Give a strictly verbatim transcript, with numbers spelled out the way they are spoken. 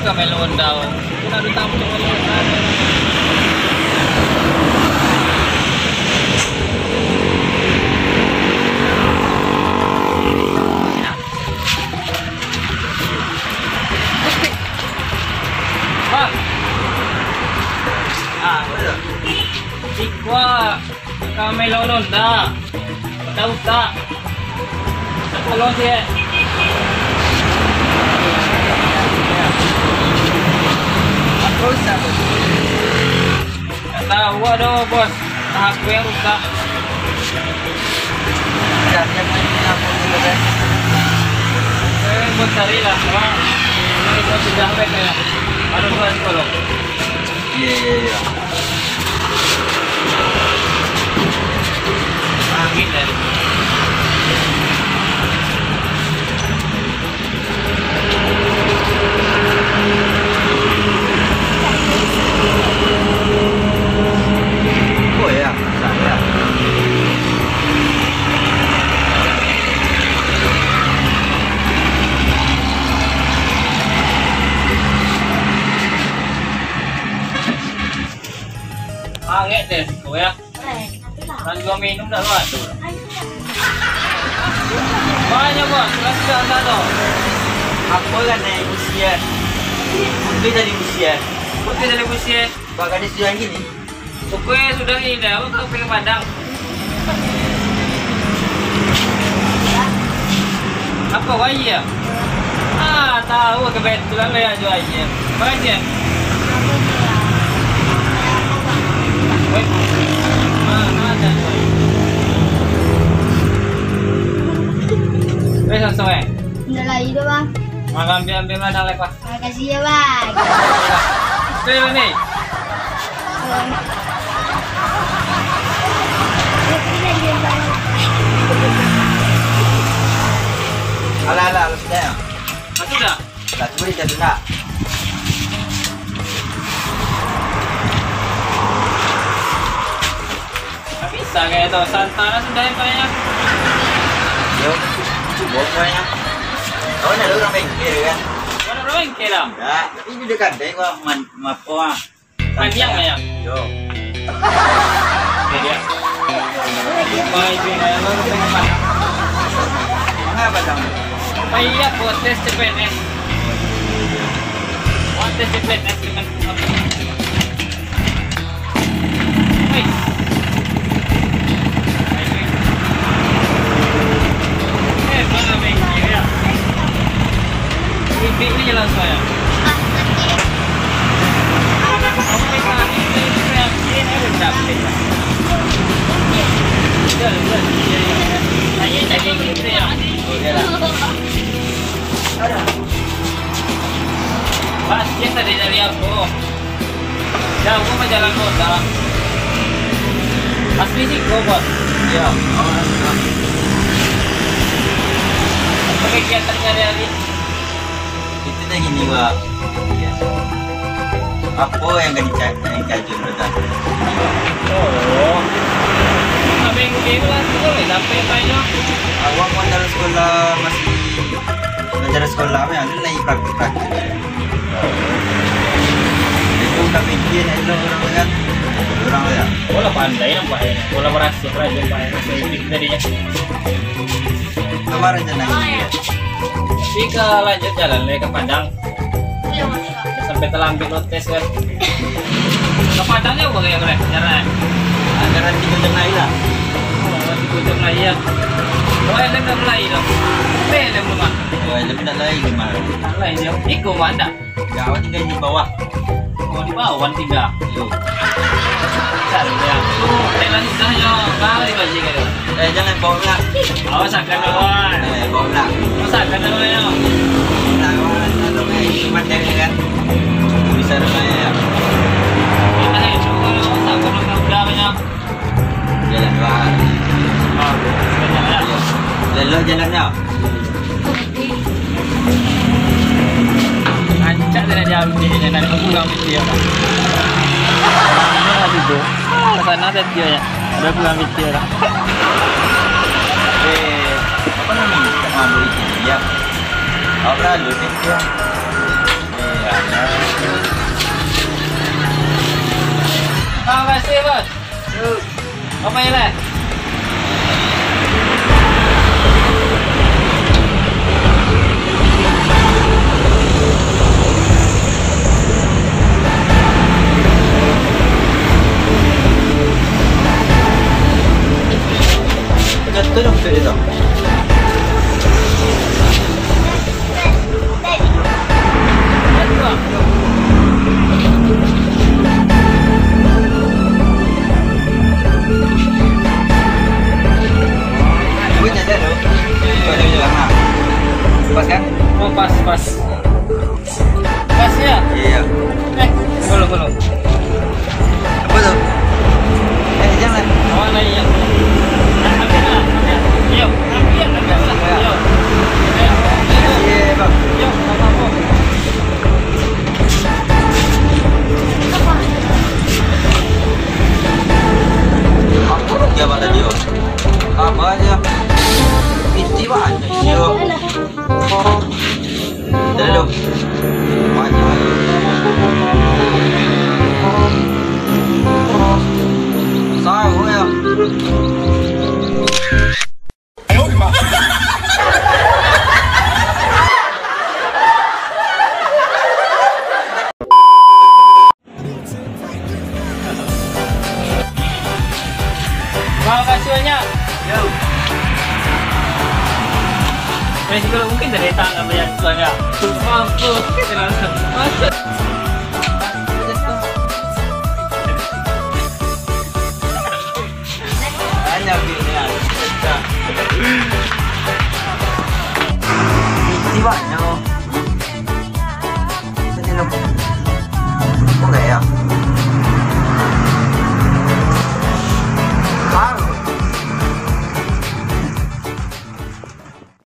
Ka melo Honda. Kita ado tamu ka melo Honda. Bang. Ah, iko ka melo Honda. Tahu tak? Tolong sih, eh. Apa rusak, Bos? Tak tahu ado, Bos. Entah apa yang rusak. Siapa yang main apa dulu, kan? Eh, Bos carilah, Bang. Ini Bos sudah, Bos, ya. Baru Bos tolong. Iya, iya, iya. Angin dari. Oh, iya, salah. Angek deh, siko ya. Urang jual minum dak lo ado. Banyak, Bang. Sudah, sudah, sudah, tu. Apa kan naik usia? Mungkin dari usia. Mungkin dari usia. Bak gadis jual gini. Pokoknya sudah ini dah, apa kau pengen Padang? Apa, wayah? Ah, tahu kebetulan lah ya, jual aja. Makasih ya. Weh. Ah, ada, weh. Weh, sosok, eh. Ndak lai doh, Bang. Makan ambil-ambil lah, dah lepas. Makasih ya, Bang. Itu ya, Bang, nih. Alah, alah, alah, sudah ya? Ah, sudah? Lah, cuba dicari nak. Tak bisa kayak itu, santai lah sudah ya, Pak, ya. Yo, cuba, Pak, ya. Kau nak urang bengkel, kan? Kau nak urang bengkel, Am? Ya, tapi dia kadai kau man-, mapo, ah. Panjang, ya? Yo. Oke, dia. Baik, dia, ya, lo pengen mana? Mangapa, Bang? Pak, iya, protes C P N S. Protes C P N S, cuman Pas, dia tadi dari aku. Jauah mah jalan kota. Asli siko, Bos. Iyo, awak asli. Apa kegiatan sehari-hari? Itu teh gini, Bang. Iyo. Apa yang ka dica-, yang dicaji, Bang? Oh. Abang mungkin lah, tu lah, sampai apa itu? Awak mau dari sekolah masih Belajar sekolah, ya, anu lai praktik-praktik. Itu ka mikir elok urang tu kan. Urang tu ya. Bola pandai nampak ya. Bola berhasil, rajin, Pak, ya. Masih hidup tadi ya. Kemarin jangan. Tapi ka lanjut jalan lai ka Padang. Sampai talambek lo tes kan. Ka Padang jauah bagai, Bre, jalan? Antara tigo jam lai lah. Oh, tigo jam lai ya. Oh, helm dah mulai dah. Bre, helm rumah. Oh, helm dah lai rumah. Dah lai dia. Iko mah dah. Ya, awak tinggal di bawah. Oh, di bawah tinggal. Yo. Cari dia. Eh, lanjut dah, yo. Balik balik kan. Eh, jangan bawa lah. Awas akan, kawan. Eh, bawa lah. Awas akan, kawan, yo. Nah, kawan, kalau kayak itu mah cewek kan. Bisa rumah ya. Kita itu kalau awas akan, kawan, udah banyak. Jalan, kawan. Ah, banyak ya. Iya. Lelok jalan ya. Rancak tu nak diambil, nak kurang video lah. Mana lah tu? Ah, sana saja ya. Ada kurang video lah. Eh, apa namanya? Tak mampu itu dia. Apa lalu ni dia? Eh, ada Apa ya lah? Jatuh dong, Fik, itu. Gue nyadar loh. Gue ada bilang, ah. Pas kan? Oh, pas, pas. Pas ya? Iya. Eh, belum, belum. Apa tu? Eh, jangan. Awak naik ya. Ambil lah, ambil. Yo, ambil, ambil lah. Yo. Iya, Bang. Yo, apa-apa. Apa tu dia, Bang, tadi, yo? Apa aja? Isi banyak, isi, yo. Dalam. Banyak. Sayang, ya. Makasih banyak. Yo. Eh, kalau mungkin dari tangan banyak banyak. Mampu. Masuk. Banyak duitnya. Isi banyak.